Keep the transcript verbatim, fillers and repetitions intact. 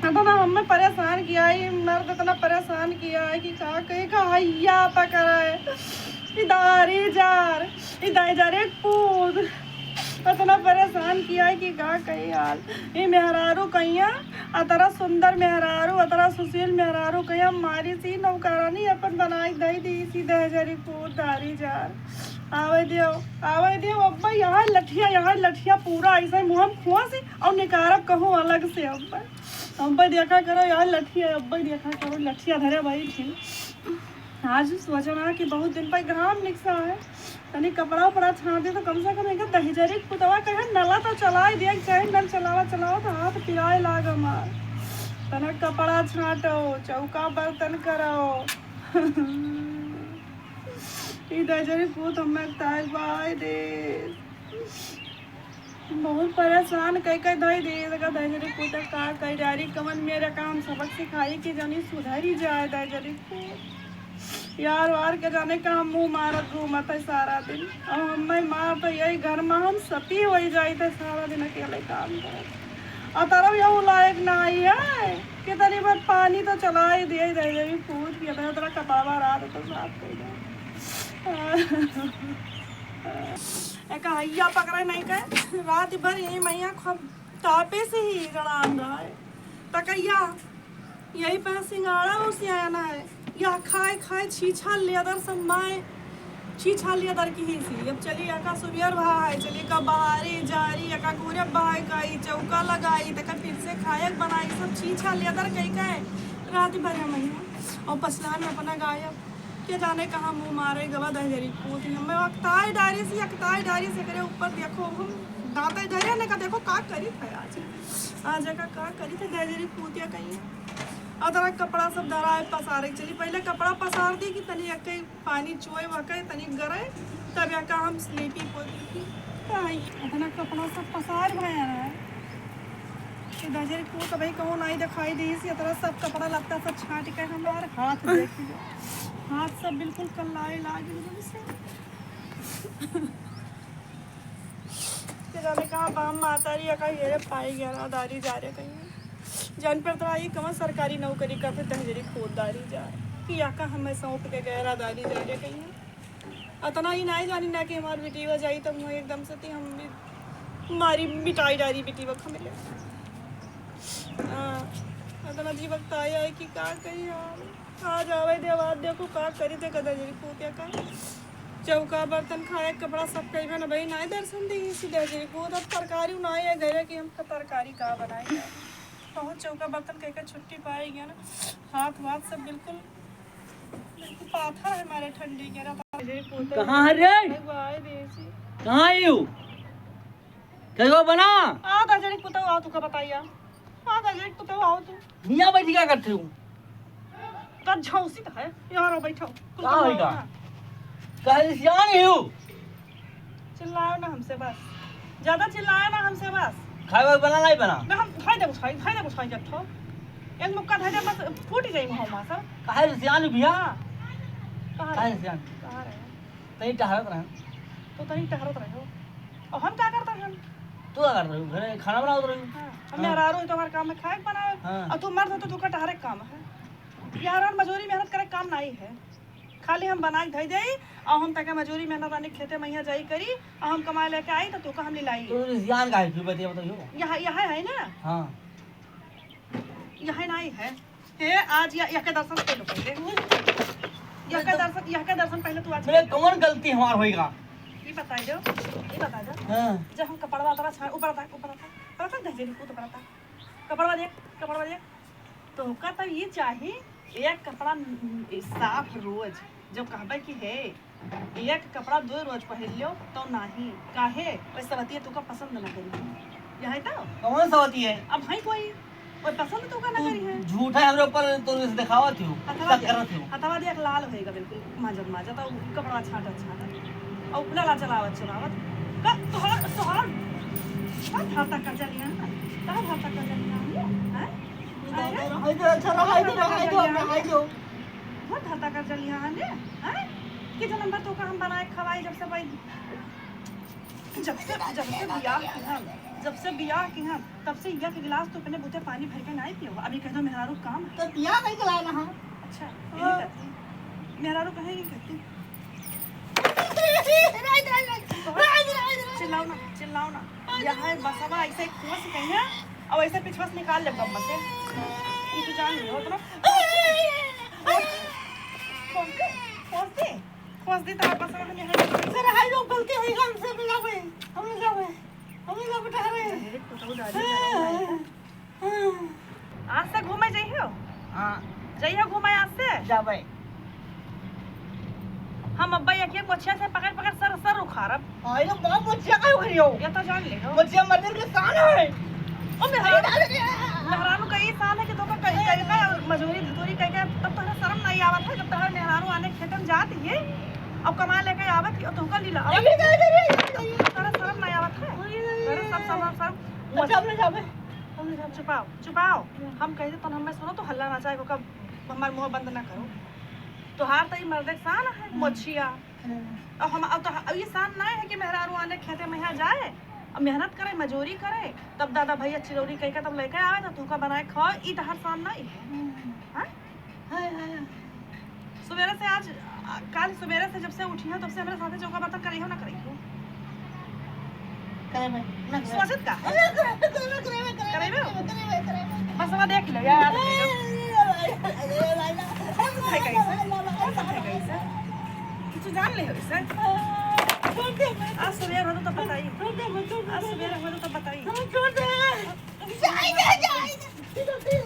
इतना हमें परेशान किया है, ये मर्द इतना परेशान किया है कि का कही, का हैया पकड़ा है। ई दारी जार, ई दारी जार एक पूत। इतना परेशान किया है कि का कही हाल। ई मेहरारू कहिया, अतरा सुंदर मेहरारू, अतरा सुशील मेहरारू कहिया, मारी सी नौकरानी अपन बनाई दई दी सी दहजरी पूत दारी जार। आवे दियो, आवे दियो, अब्बा यहाँ लठिया, यहाँ लठिया पूरा ऐसे मुँह में खुआ से और निकारब कहूँ अलग से अब्बा। अब्बा देखा करो यार लठिया, अब्बा देखा करो लठिया धरे भाई थी। आज सोचना कि बहुत दिन पर घाम निकसा है, तनी कपड़ा उपड़ा छाँटे तो कम से कम एक दहिजरी पुतवा कहे नला तो चलाए दिया, चाहे नल चलावा चलाओ तो हाथ पिराए लाग हमार। तना कपड़ा छाँटो, चौका बर्तन करो। ई दहिजरी पूत हमें ताई बाय दे। बहुत परेशान कई कई धई दे, लगा दहिजरी पूत का कई डारी कमन मेरे काम सबक सिखाई कि जनी सुधरी जाए दहिजरी पूत। यार वार के जाने का हम मुँह मारत घूमत है सारा दिन। और हमें मार तो यही घर में हम सती होई जाई थे सारा दिन अकेले काम करत। और तरफ यहू लायक ना आई है कि तनी बार पानी तो चला ही दिया ही दहिजरी पूत के, तो तोरा कपावा रात तो साफ कर दे। एका हैया पकड़े नहीं के, रात भर यही मैया खूब तापे से ही रड़ान रहा है। तकैया, यही पे सिंगाड़ा उसियाना है। या खाए खाए छीछा लेदर सब माए, छीछा लेदर की ही सी। अब चली एका सुबियर भा है, चली का बहारी जारी, एका घूरे बहाए काई, चौका लगाई, तका फिर से खाए बनाई, सब छीछा लेदर कई का है। रात भर है मैया और पसलान अपना गायब। के जाने कहाँ मुँह मारे गवा दहिजरी पूत। हमें अकताई डारी से, अकताई डारी से करे ऊपर देखो, हम दांते धरे ने का देखो का करी थे आज। आज का, का करी थे दहिजरी पूतिया कहीं। अदरक कपड़ा सब धरा है पसारे के चली। पहले कपड़ा पसार दी कि तनी एक पानी चुए वके तनी गरे, तब या का हम स्लीपी पोती थी। काहे? इतना कपड़ा सब पसार भया रहा है। ये दहिजरी पूत भाई कहूँ नहीं दिखाई दी, इसी तरह सब कपड़ा लत्ता सब छांट के हमार हाथ देख लो। हाथ सब बिल्कुल कल्लाए लाग गइल से। के जाने कहाँ बाम माता रही, का हेरे पाई गया ना, दारी जा रहे कहीं। जान पर तो आई कहाँ सरकारी नौकरी का फिर दहिजरी पूत दारी जा, कि या का हमें सौंप के गया दारी जा रहे कहीं। अतना ही नहीं जानी ना कि हमार बेटी हो जाई, तब मुँह एकदम से ती हम भी मारी मिटाई डारी बेटी बक हमें। हाँ, अतना जी वक्त आया है कि का कही यार। आज आवे दे, आज देखो का करी थे, कदा जरी पूतिया का। चौका बर्तन खाए, कपड़ा सब कई बन भाई, नाई दर्शन दी, इसी दे जरी पूत। अब तरकारी उनाई है घरे की, हम तरकारी का बनाई है। बहुत चौका बर्तन कह के छुट्टी पाई गया ना, हाथ वाथ सब बिल्कुल, बिल्कुल पाथा है हमारे ठंडी के रात। जरी पूत कहाँ है रे? भाई, आए दे इसी। कहाँ है यू? कहो बना। आ, दहिजरी पुतौ, आओ, तुका बताइया। आ, दहिजरी पुतौ, आओ तू। हियाँ बैठी का करते हो? का झौंसी तो है, यहाँ रहो, बैठो। कुल का कमाओ होई का? ना। काहे सियान ही हो? चिल्लाओ ना हमसे बस। ज्यादा चिल्लाओ ना हमसे बस। खाए वाए बना नहीं बना? ना हम खाई देबो, खाई, खाई देबो, खाई जब ठो। एक मुक्का धर दे बस, फूट जाई मुँह में सब। काहे सियान भैया? हाँ। कहाँ काहे रहे? सियान? कहाँ रहे? तनी टहरत रहे। तो तनी टहरत रहे हो। और हम का करत रहे हम? तू का करत रहे हो? घरे खाना बनावत रहे हो? हाँ, हम हाँ। मेहरारू है तो हमारे काम है खाए के बनावे। हाँ। और तू मर्द हो तो तू का टहरे के काम है। यार, और मजूरी मेहनत करे के काम नहीं है। खाली हम बनाई धई देई और हम तके मजूरी मेहनत आने खेते में यहाँ जाई करी और हम कमाए लेके आई तो तू का हम ले लाई। तो रिसियान का है फिर बतिया बताइयो। यहाँ, यहाँ है ना? हाँ। यहाँ नहीं है। हे, आज या, या के दर्शन पहले पहले। या के दर्शन, या के दर्शन पहले तू आज मेरे कौन गलती हमार होएगा? ये बता दो, ये बता दो। हाँ। जब हम कपड़वा उतरा छा, ऊपर था, ऊपर था, ऊपर था, दहिजरी पूत ऊपर था। कपड़वा देख, कपड़वा देख। तो का तब ये चाही, एक कपड़ा न-, साफ रोज, जो कहबे कि हे, एक कपड़ा दो रोज पहिर लियो तो नाही, काहे? ओए सवतिया तुका पसंद ना करी। यह है तो? कौन सवती है? अब है कोई, ओए पसंद तुका ना करी है। झूठा है हमरे ऊपर, तो इस दिखावत हो, हथवा शक दे, करत हो। हथवा देख लाल होएगा बिल्कुल, माजत माजत, और कपड़ा छाटत छाटत, और नला चलावत चलावत। का तोहरा, तोहरा, का भाता का चलिया ना? का भाता का चलिया ना? हैं? ये तो अरे? रहाई दो, अच्छा, रहाई दो, रहाई दो, रहाई दो। बहुत धता कर चली यहाँ ने, हैं? कि जनम भर तोका हम बनाए खवाई, जब से भाई, जब से, जब से बियाह की हम, जब से बियाह की हम, तब से एक गिलास तो अपने बूते पानी भर के नाई पियो। अभी कह दो मेहरारू काम है। तो पिया नहीं चला रहा। अच्छा, हाँ। यही करती। मेहरारू कहे यही करती। चिल्लाओ ना, चिल्लाओ ना। यहाँ एक बसवा ऐसे खोस कहीं है, और ऐसे पिछवा से निकाल ले बम्मा से। ये तो जान लियो, तो ना। खोस दे, खोस दे, खोस दे, तार बसवा हम यहाँ। सर, हाय लोग, गलती हुई, हम सब जावे, हम जावे, हम जावे, बेटा रे। अरे, कुछ डाली, हाँ। आज से घूमे जइहो? हाँ। जइहो घूमे आज से? जाबे। हम अब्बा एक एक मोछिया से पकड़ पकड़ सर, सर उखाड़ब। अरे बाप, मोछिया का हो रही हो? ये तो जान ले हो। मोछिया मर्दन के शान है। ओ मेहरारू, अरे, अरे, अरे, अरे। मेहरारू का ई शान है कि तोका कहीं, कहीं का मजूरी धतूरी कहीं का, तब तोहरा शर्म नहीं आवत है, जब तोहरा मेहरारू आने खेतन जात ही, अब कमा लेके आवत ही, और तोका लीला, अब अरे, अरे, अरे, अरे, अरे। तोहरा शर्म नहीं आवत है? अरे, अरे, अरे। तोहरा सब, सब, सब, अच्छा, हम ले जाबे। चुपाओ, चुपाओ। हम कह दे तो हमें सुनो, तो हल्ला ना चाहे, ओका हमार मुंह बंद ना करो। तोहार तो ई मर्दे के शान है, हम्म। मोछिया। हम्म। अब हम, अब तो, अब ये शान ना है कि मेहरारू आने खेते में यहाँ जाए, अब मेहनत करे, मजूरी करे, तब दादा भैया चिरौरी कह के तब लेके आवे, तो तोका बनाए खाओ, ई तोहार शान नहीं है। हम्म। हाँ? हाँ, हाँ, हाँ। सुबेरे से आज, आ, काल सुबेरे से जब से उठी हो, तब से हमरे साथे चौका बर्तन करई हो ना करई हो? करे भाई, ना करे। सोचत का? अरे, करे, करे, करे, करे, करे, करे, करे। बस वो देख लो यार। अरे, अरे, भाई, अरे, भाई, ना। कौन सा है कैसे? कौन सा है कैसे? कुछ जान ले हो इसे? छोड़ दे, भाई। आज सुबेरे हो तो बताई। छोड़ दे, भाई, छोड़ दे, आज सुबेरे हो तो बताई। छोड़ दे। जाए, जाए, जाए, जाए।